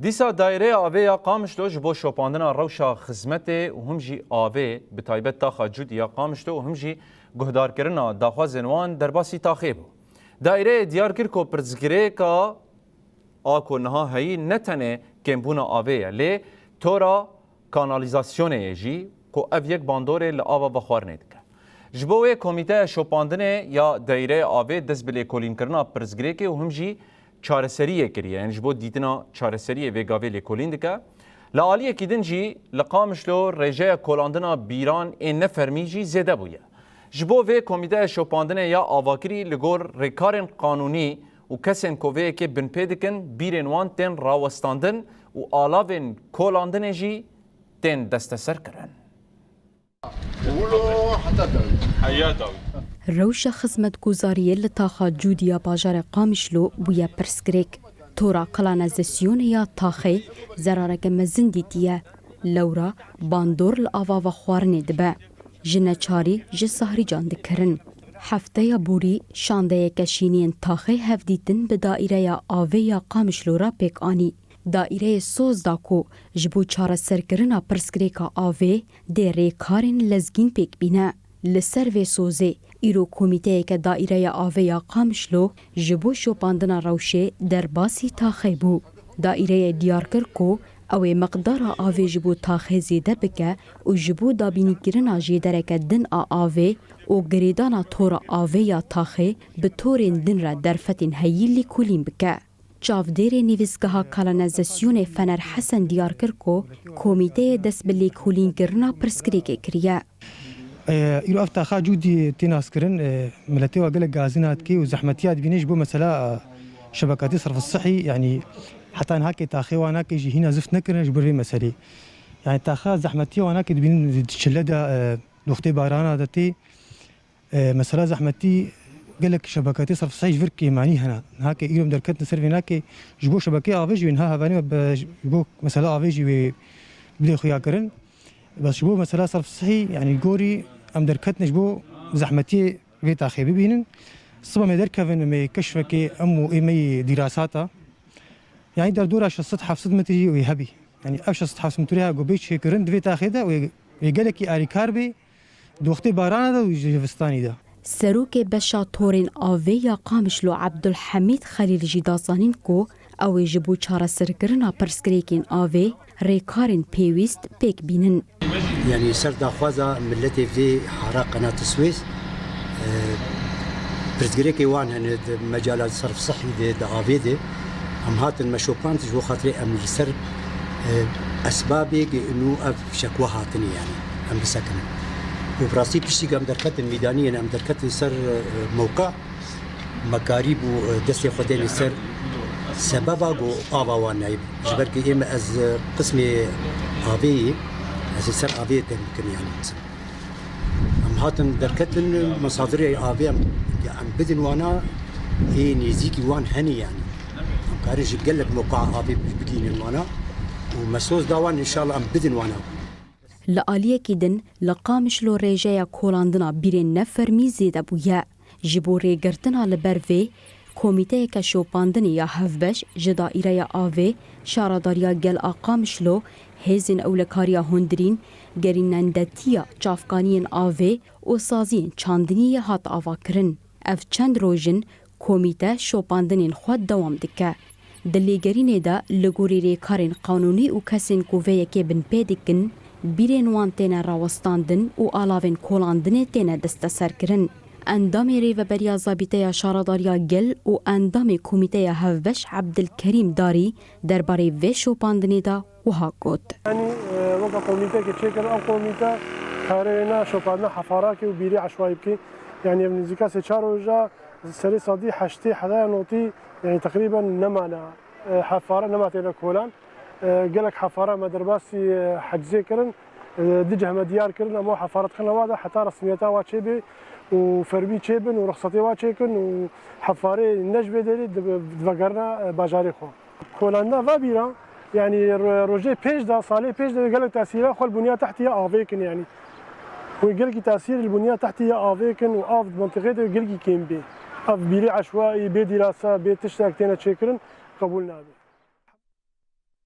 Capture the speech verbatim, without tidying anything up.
Dîsa Daîreya Avê ya Qamişlo ji bo şopandina rewşa xizmetê û him jî avê, bi taybet taxa Cûdî ya Qamişlo û him jî guhdarkirina daxwazên wan derbasî taxê bû. Daîreyê diyar kir ku pirsgirêka a ku niha heyî ne tenê kêmbûna avê ye, lê tora kanalîzasyonê ye jî, ku ev yek bandorê li ava vexwarinê dike. Ji bo wê komîteya şopandinê ya Daîreya Avê dest bi lêkolînkirina pirsgirêkê û him jî çareseriyê kiriye, yani ji bo dîtina çareseriyê vê gavê lêkolîn dike. Li aliyekî din jî li Qamişlo rêjeya kolandina bîran ên nefermî jî zêde bûye. Ji bo vê komîteya şopandinê ya avakirî li gor rêkarên qanûnî û kesên ku vê yekê binpê dikin, bîrên wan tên rawestandin û alavên kolandinê jî tên desteserkirin. Rewşa xizmetguzariyê li taxa Cûdî ya bajarê Qamişlo bûye pirsgirêk. Tora kanalizasyonê ya taxê zerareke mezin dîtiye. Lewra bandor li ava vexwarinê dibe. Ji neçarî ji sahrîcan dikirin. Hefteya borî şandeyeke şîniyên taxê hevdîtin bi Daîreya Avê ya Qamişlo re pêk anî. Daîreyê soz da ku ji bo çareserkirina pirsgirêka avê dê rêkarên lezgîn pêk bîne. Li ser vê sozê, îro komîteyeke Daîreya Avê ya Qamişlo ji bo şopandina rewşê derbasî taxê bû. Daîreyê diyar kir ku ew ê miqdara avê ji bo taxê zêde bike û ji bo dabînîkirina jêdereke din a avê û girêdana tora avê ya taxê bi torên din re derfetên heyî lêkolîn bike. Çavdêrê Nivîsgeha Kanalizasyonê Fener Hesen diyar kir ku komîteyê dest bi lêkolînkirina pirsgirêkê kiriye. Îro ev taxa Cûdî tê naskirin, miletê wa gelek gazîna dikê û zehmetiya dibîne ji bo mesela şebekatê serf sihî, yanî heta nihakê taxê wa nake jî hîna zift nekirine ji ber vê meselê. Yanî taxa zehmetiya wa nake dibînin di çile de, doxtê barana de tê. Mesela zehmetî gelek şebekatê serf sihî ji vir kêmanî hene. Nihakê îro em derketin ser vê nake ji bo şebekê avê jî wê niha hevalî me ji bo mesela avê jî wê bidê xuya kirin. Bes ji bo mesela serf sihî, yanî gorî em derketin ji bo zehmetiyê vê taxê bibînin. Siba me derkevin me keşfekê em û ê me yê dîrasata. Yanî derdora şeş sed heft sed metrî wê hebî. Yanî ev şeş sed heft sed metrî heye ku bê çêkirin di vê taxê de wê, wê gelekî alîkar bê. Di wextê barana de û ji zivistanî de. Serokê Beşa Torên Avê ya Qamişlo Ebdulhemîd Xelîl jî da zanîn ku ew ê ji bo çareserkirina pirsgirêkên avê rêkarên pêwîst pêk bînin. Yanî ser daxwaza miletê vê hara Qenata Swês, e, pirsgirêkê wan hene di mecala serf sihî de, di avê de. Em hatin me şopand ji bo xatirê em li ser, e, esbabê nû ev şekwa hatine, yanî em bisekinin. Û bi rastî piştî em derketin mîdaniyên, em derketin ser, e, mewqe, me karîbû, e, destê xwe dênê ser sebeba ku ava wan nayê. Ji ber ku ê me ez, e, qismê avê yê, ez ê ser avê dem bikim, yanî. Em hatin derketin, mesafirê avê em, em bidin wana, ê nêzîkî wan hene, yanî. Em karin ji gelek mewqeya avê bigihînin wana û me soz da wan, înşallah em bidin wana. Li aliyekî din, li Qamişlo rêjeya kolandina bîrên nefermî zêde bûye. Ji bo rêgirtina li ber vê, komîteyeke şopandinê ya hevbeş ji Daîreya Avê, Şaredariya Gel a Qamişlo, Hêzên Ewlekariya Hundirîn, Gerînendetiya Çavkaniyên Avê û Saziyên Çandiniyê hat avakirin. Ev çend roj in komîte şopandinên xwe dewam dike. Di lêgerînê de li gorî rêkarên qanûnî û kesên ku vê yekê binpê dikin, bîrên wan têne rawestandin û alavên kolandinê têne desteserkirin. Endamê Rêveberiya Zabîte ya Şaredariya Gel û endamê Komîteya Hevbeş Ebdilkerîm Darî derbarê vê şopandinê de wiha got. Yanî, e, weke komîtekê çêkir, ev komîte karê wêna şopandina hefarakê û bîrê eşwayî bikê. Yanî ev nêzîka sê çar roja serê sedî heştê heta notî, yanî teqrîben nemane, e, hefare nema têne kolan. E, gelek hefare me derbasî, e, hecizê kirin. E, di cih me diyar kirin, em o hefare dixine wa de heta resmiyeta wa çêbê û fermî çêbin û rexsetê wa çêkin û hefarê ne ji vê derê di-, divegerine, e, bajarê xwe. Kolandina va bîra, yanî ro-, rojê pêş de, salê pêş de gelek tesîra xwe li bunya tehtî ya avê kin, yanî. Wê gelkî tesîr li bunya tehtî ya avê kin û av di mentiqê de gelkî kêm bê. Ev bîrê eşwaî, bê dîrasa, bê tiştek têne çêkirin, qebûl nabe.